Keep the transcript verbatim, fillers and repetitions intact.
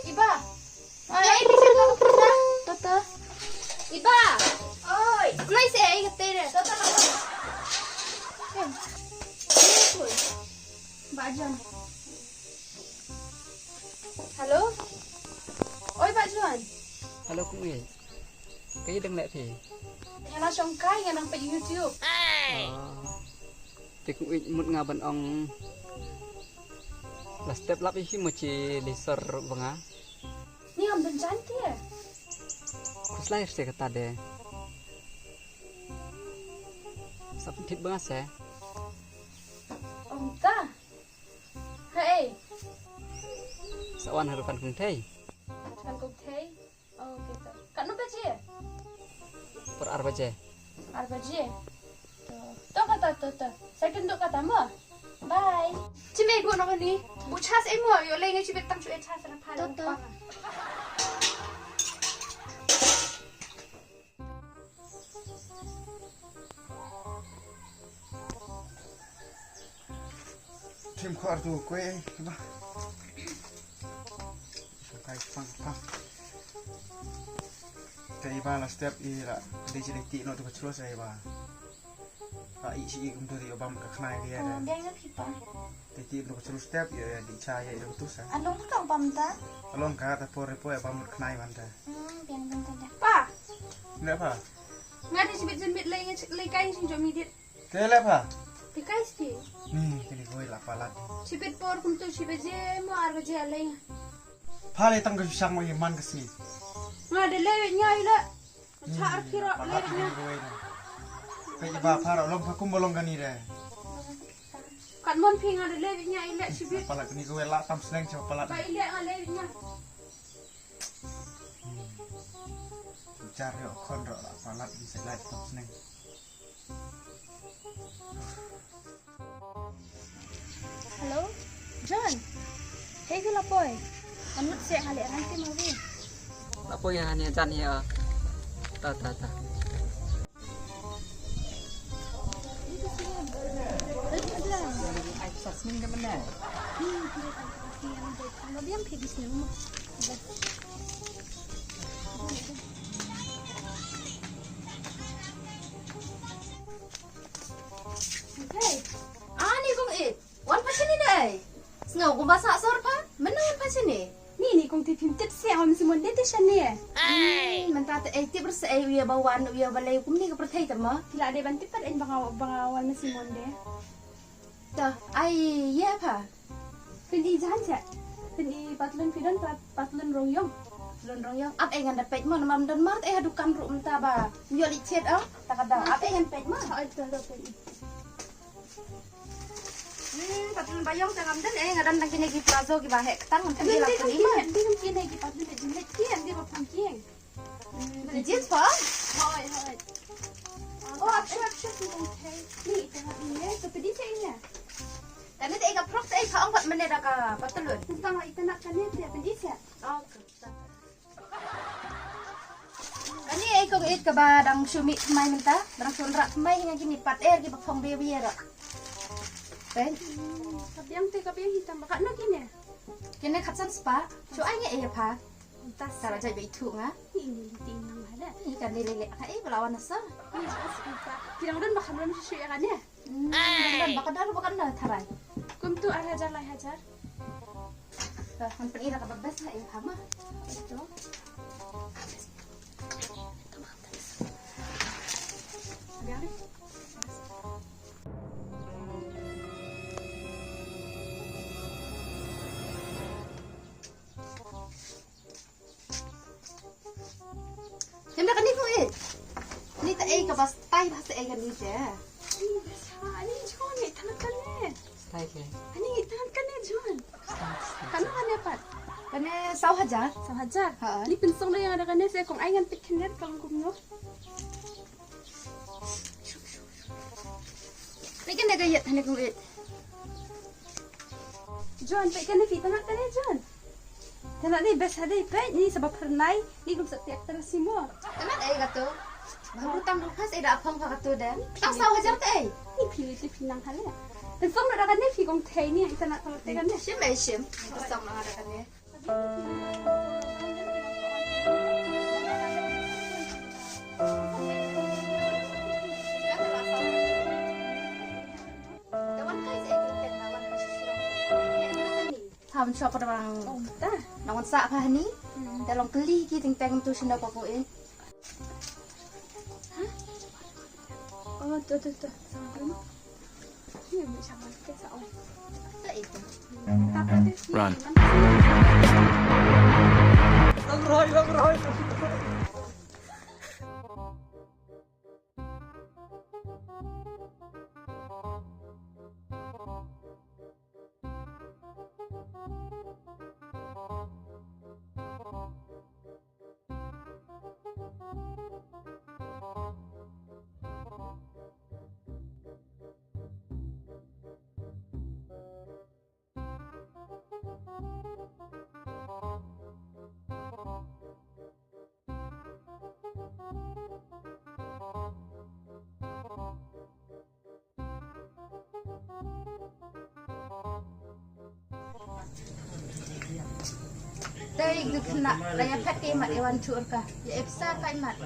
Iba. Ai, ai, bisa ka pisa. Tata. Iba. Oi. Nai se ai kete re. Tata. Eh. Ba John. Hello. Oi, Ba John. Hello, Kong Ïeit. Kaei dang leh phi? Nga la shong kai, nga nang peit YouTube. Ah. Te Kong Ïeit, mut nga ban ong la step lap ïa phi mo, chi lei sor ba nga. Ni ngam don jan te. Khuslai se kata de. Sa pynthit ba nga se. Ong ta. Hei. Sa wan ha dukan kongthei. Dukan kongthei. Oh, okay, to. Katno baje? Por ar baje. Ar baje. To, to kata, to, to. Sa kynduh kata mo. Bye. Chim ei buh noh kane. Buh chas ei mo. Ïoh lei ngi chibit tang shu ei chas na pha. To, to. Tim khor tu kue ba. Kai pang pang. Te i ba la step i la dei chi dei ti no tu ka chlo sa i ba. Ba i chi i kum tu dei o bam ka khnai ka ya da. Dei na ki pa. Te ti no ka chlo step ya ya di cha ya i tu sa. Along ka bam ta? Along ka ta por po ya bam ka khnai ban ta. Hmm, biang biang ta da. Pa. Nda pa. Nga dei chi bit jen bit lei ngi lei kai sing jo mi dit. Te leh pha. Te kai sti. Ni, kini koi la palat. Chibit por kum tu chi baje mo ar baje aleng. Pha le tang ka shang mo ye man ka sni. Nga de le nya ile. Cha ar kiro le nya. Pe ba pha ro long pha kum bolong kani re. Kat mon phi nga de le nya ile chibit. Palat kini koi la tam sneng cha palat. Ba ile nga le nya. Jar yo khon ro la palat ni se lai tam sneng. Hello, John. Hei, phi la poi? Anut se nga le ran ti ma wi. La poi ya ni jan ya. Ta ta ta. Ai sa sning de mena. Lo diam phi di sini mo. Hey, ani kong it. Wan pha shini dei. Sngew kumba sah sor pha. Mynno wan pha shini. Ni ni kong ti phim tip se wan si mon de te shani. Mynta te ei tip rse ei uya ba wan uya ba lei kumni ka pyrthei te mo. Phi la dei ban tip pat ei ba nga ba nga wan si mon de. Ta ai ye pha. Phin i jan che. Phin i patlun phi don pat patlun rong yong. Patlun rong yong. Ap ei ngan da peit mo namar don mar ei ha dukan ruh mynta ba. Yo li chet ah. Ta ka da ap ei ngan peit mo. Ai ta da peit. Hmm, patlun ba yong ta ngam don ei nga don tang kine ki plazo ki ba heh ktang ngam peit la peit mo. Di ngam kine ki patlun di ngam kine ki ba pun kine. Jeans pa? Hoi, hoi. Oh, ap shuh, ap shuh, tu kan thai. Ni, ita nak ni, eh, tu pedi sa ini. Kane te ka prok te ka ong pat mene da ka patlun. Tang ita nak kane te pedi sa. Oh, kane ei kong it kaba dang shu mih mai mynta, dang shu rah mai hynga kini pat er ki ba phong bebi er. Pen. Ka biang te ka biang hitam ba katno kine. Kine khatsan spah. Shu ai nge ei pha. Ka la jait ba ithuh nga. Ni ni ti nang hada. Ni kan ni lele ka e bala wan sa. Ni bas kita. Kirang don ba kan don shu ya kan ya. Don ba ka dar ba kan na tharai. Kum tu ar hajar lai hajar. Ka han peni la ka ba bas ha e hama. Itu. Biar ni. Kem da kani ko eh. Ni ta ei ka bas tai bas ei kani te. Ani John, ni tan kane. Tai ke. Ani tan kane John. Kano kane pat? Kane saw hajar. Saw hajar. Ha. Ni pynsong da yang ada kane se kong ai ngan pik kane kong kum no. Peit kane ka ïit, kane ka ïit. John, peit kane phi, tang kane John. Tang kane best ha dei, peit ni saba phyrnai, ni kum sa tiak terus simo. Tang kane ei kato. Baru tang rupas ei da phong ka kato dan. Tang saw hajar te ei. Ni phi ni phi nang hale. Tang phong da kane phi kong thei ni, tang kane tang kane. Shim ei shim. Tang da kane. Tham shop da bang. Ta. Nang wan sa pa hani. Hmm. Da long kli ki ting teng tu sino pa ko in. Oh, tu tu tu. Run. Tei du kena raya pati mat iwan chur ka. Ya epsa kai mat.